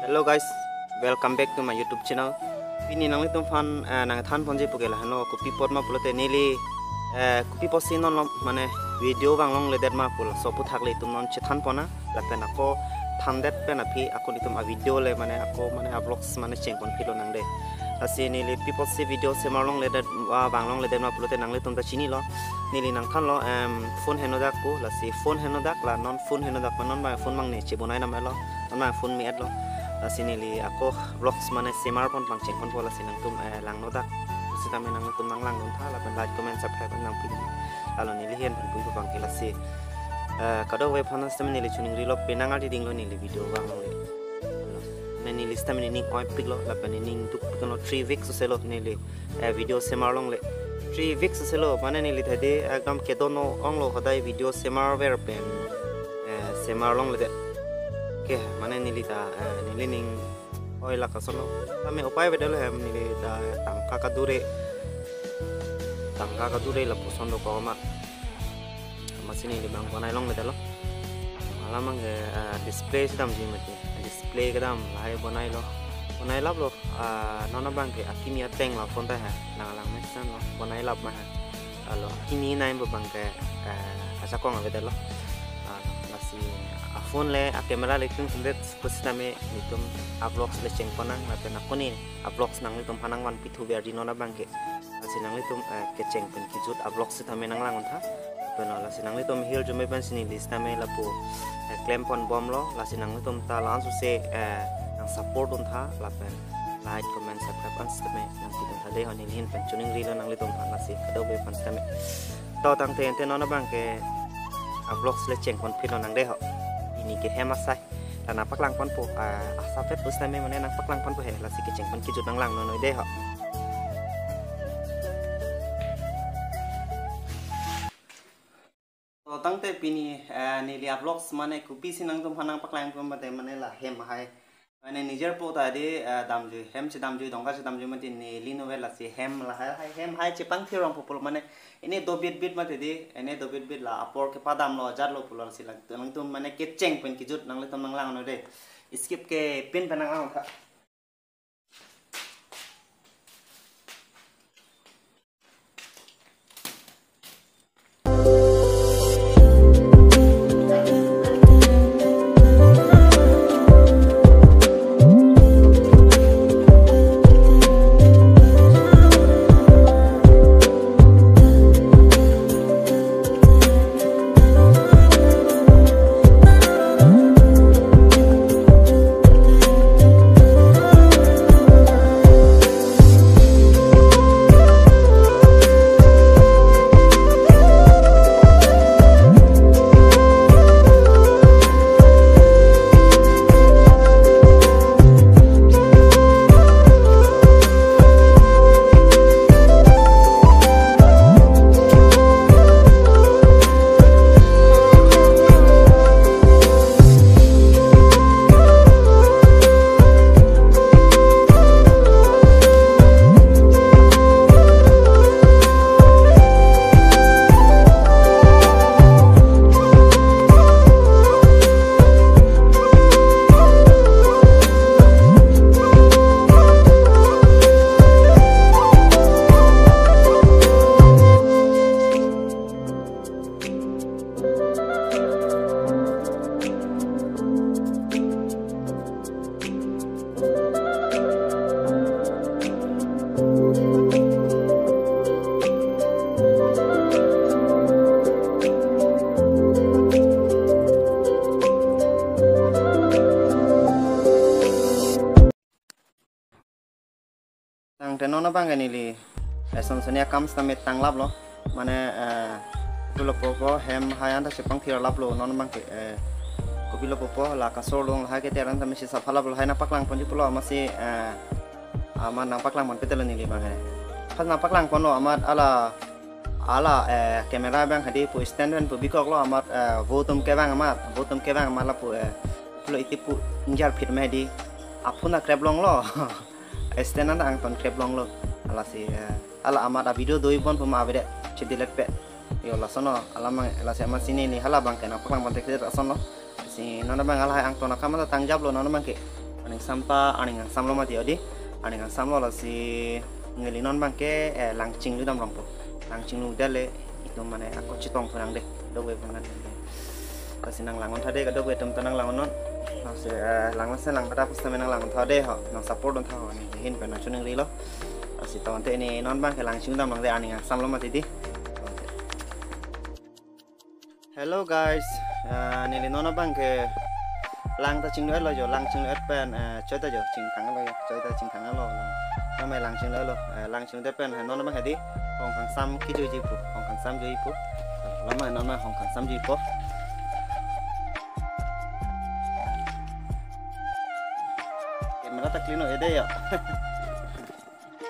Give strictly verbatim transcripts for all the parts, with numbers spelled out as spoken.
Hello guys, welcome back to my YouTube channel. Pini nanglitum aphan eh, nangthan ponji puke laheno kopi apot ma pulote neli eh, kopi apotsi non lo mane video vang longledet ma pu laso aphuthak le itum non chethan ponnang lapen ako thandet pen aphi ako netum a video le mane ako mane a vlogs mane chengpon philo nang de. Lasi neli kopi apotsi video semar longledet ah, vang longledet ma pulote nanglitum ta chinilo. Neli nangthanlo em phone henodak pu lasi phone henodak la non phone henodak ma non ba phone mang ne chebonai nam lo. Anma phone me-et lo. Lasi neli ako vlogs mane semar pon pangcheng ponpo lasi nangtum eh, langnodak. Sitame nangtum nanglangdun tha lapen like comment subscribe nangpi. Lalo neli ahin pen puipo abangke lasi. Eh, kadokave aphan sitame neli chuning rilo penang adi dinglo neli video vang lo. Ne neli sitame nening oipiklo lapen nening dukpiklo three weeks selo neli eh, video semar longle. Three weeks selo mane neli thade ekdom kedo no onglo hodai video semar ver pen eh, semar longle de. Ke mane neli ta eh, neli ning oi la kasono. Tame upai vedelo hem neli ta tangka kadure. Tangka kadure lapuson do ko ma. Masi neli abang bonai longledetlo. Alam abangke eh, display si damji mati. Display kedam lahai bonailo. Bonai laplo. Ah, non abangke akimi ateng la phone ta ha. Nang alang mesan lo. Bonai lap ma ha. Alo akimi nai abangke eh, ajakong avedetlo. Ah, lasi a phone le a camera le kung sundet pusitame netum a vlogs le chengpon nang lapen ako ne a vlogs nanglitum aphan nangvanpi thuver di non abangke. Lasi nanglitum eh, kecheng pen kejut a vlogs sitame nanglangdun tha. Lapen lasi nanglitum hirjume pensi neli sitame lapu eh, klem pon bomlo lasi nanglitum ta la-an suse eh, nang support dun tha lapen like comment subscribe an sitame nangpidun tha de ho neli ahin pen chuning rilo nanglitum aphan lasi kadokave aphan sitame. To tangte ante non abangke a vlogs le chengpon philo nang de ho. Pini ke hem asai. Lana paklang ponpo, ah, asapet pusitame mane nang paklang ponpo he, lasi kecheng pen kejut nanglangnon noi de ho. To tangte pini eh, neli a vlogs mane kopisi nangtum aphan nangpaklang pon mate mane la hem hai. Mane nijer po ta de eh, damjui, hem chedamjui, dongka chedamjui mati neli novel lasi hem lahai hai, hem hai chepangthir rong pulo mane ene dobit bit mati de, ene dobit bit la apor kepadamlo, ajatlo pulo lasi lang, nangtum mane kecheng pen kejut nanglitum nanglang noi de. Skip ke pin pen nanglang tha. Tangte non abang ke neli eson soni akam sitame tanglaplo. Mane eh, kopilo pupo hem hai anta chepangthir laplo non abang ke eh, kopilo pupo la kasor long hai ke teran tame si sapha laplo hai nangpaklang ponji pulo amatsi eh, amat nangpaklang pon petelo neli abang hai. Pas nangpaklang ponlo amat ala ala eh, camera abang hadi pu stand pen pu bikoklo amat eh, vo atum kevang amat vo atum kevang amat lapu eh, pulo iti pu injar phit me hadi aphun akrep longlo. Stand anta angton krep longlo. Lasi eh, ala amat a video doi bon puma avedet chedelete pe. Yo lasono alamang lasi amatsi neli hala abang ke nangpaklang pon tek asono. Si non abang ala hai angton akam anta tangjaplo non abang ke. Aning sampa, aning samlo mati odi. Aning samlo lasi neli non abangke, eh, lang chinglu dam rongpo. Lang chinglu dale itum mane ako chetong thunang de. Dokave pon nang. Lasi nang lang-on tha de, kadokave atum ta nang lang-on non. Lasi, eh, lang lasi lang pada pusitame nang lang-on tha de ho. Nang support-on tha ho. Neli ahin pen nang chuning rilo. Lasi tangte neli non abangke lang chinglu dam rong de, aning samlo mati di. Hello guys, ah, neli non abangke lang ta chinglu-etlo jo, lang chinglu-et pen, eh, choi ta jo, chingthang-etlo jo, choi ta chingthang-etlo. Namai lang chinglu-etlo, eh, lang chinglu-et pen, eh, non abang hadi, hong kangsam kejui-ji pu, hong kangsam jui pu. Lama non ma hong kangsam jui po. Camera ta clean o-e de ya.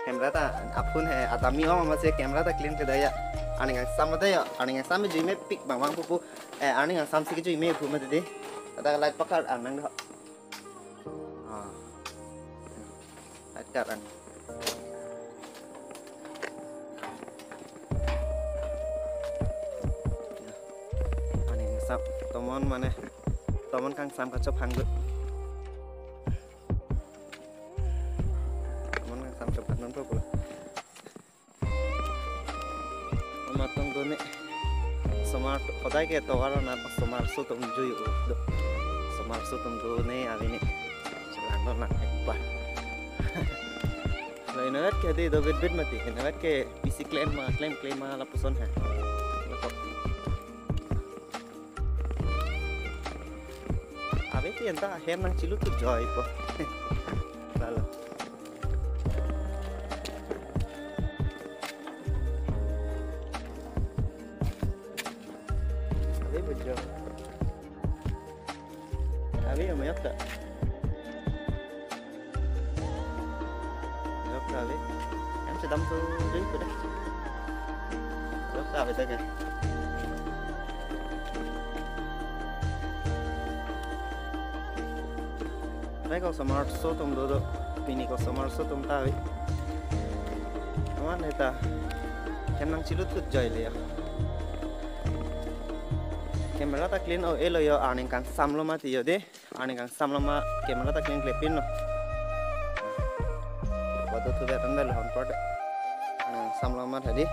Camera ta aphun he, adami ong masi camera ta clean ke da ya. Aning kangsam de ya, aning kangsam jui mepik bang bang pupu. Eh, aning kangsam si kejui me pu mati di. Kata light pakar-an nang do. Ah. Light kar-an. Aning kangsam tomon mane. Tomon kangsam kachop hanggut. Tomon kangsam chop hanggut pulo. Amat tong done. Osomar hodai ke tovar na osomar aso atum jui-o do. Osomar aso atum done avini. Chelang do lang ekbar. La inutvet ke di do bit bit mati. Inutvet ke pisi klem ma, klem klem ma lapuson ha. Lapu. Ave ti anta hem nang chilu tu joi po. Lalo. Ave bejo. Ave ya mayak ta. Yok ave. Em sedam tu dei pada. Yok ave ta ke. Rai ko osomar aso atum do do. Pini ko osomar aso atum ta ave. Aman heta. Hem nang chilu thut joi le ya. Camera ta clean o-elo yo, aning kangsamlo mati yo de. Aning kangsamlo ma camera ta clean klepinlo. Wato thu betan bel hon port. Aning kangsamlo ma tadi.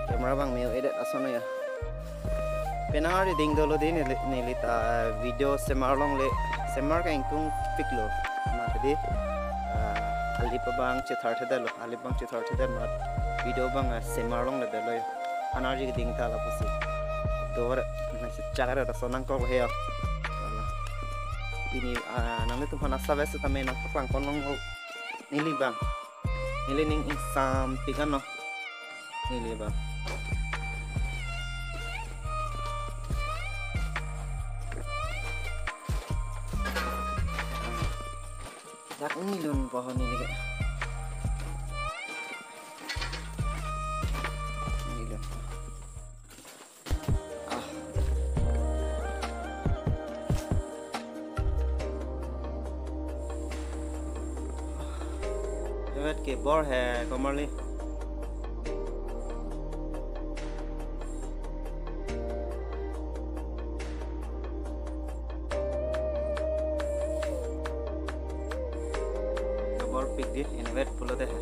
Camera bang meo edit asono ya. Penang ari ding dolo di neli, neli ta video semar longle, semar ke ingtung piklo. Ma tadi, ah, alip abang chethar thedetlo, alip abang chethar thedet ma video abang, ah, semar longledetlo ya. Energy keding ta lapusi. Dor, nasi chakar ada sonang kok he ya. Pini, ah, nanglitum aphan asap setame nangpaklang ponlong ho. Neli bang. Neli ning ingsampik ano. Neli bang. Dak nilun pohon neli ke. Nilun. Ah. Vet ke bor he komarli. Bor pik di, inutvet pulote he.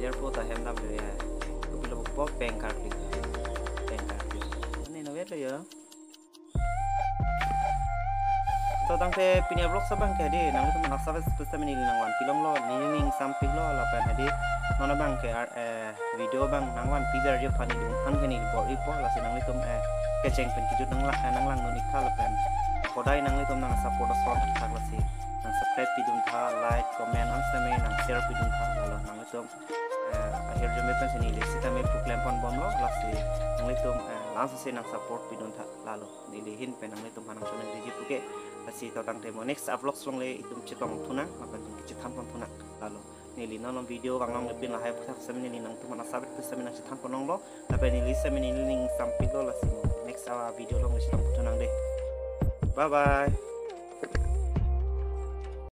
Airport ahem dam de ya. Kopilo po pengkar pik. Pengkar pik. Ani inutvet lo ya. To tangte pini vlog abang ke di, nangtum nang subscribe neli nangvanpi longlo, neli ning ingsampiklo, lapen hadi non abang ke ar, eh, video abang nangvanpi ber jo aphan neli aphan ke neli bor-ipo, lasi nanglitum, eh, kecheng pen kejut nanglang, eh, nanglangdun-ik tha lapen. Kodai nanglitum nang support ason thak lasi. Nang subscribe pidun tha, like, comment, ang seme nang share pidun tha, lalo nanglitum, eh, ahirjume pensi neli sitame pu klem ponbomlo, lasi nanglitum, eh, langsung si nang support pidun tha, lalo. Neli ahin pen nanglitum aphan nangchoningri ji puke. Lasi to tangte mo next vlogs longle itum chetong thunang, lapen itum kechethan pon thunang. Lalo. Neli non video vang longlepin lahai puthak seme neli nangtum aphan asap setame nangchethan ponlonglo. Lapen neli seme neli ning ingsampiklo lasi mo. Next, ah, video longle chetong thunang de. Bye bye.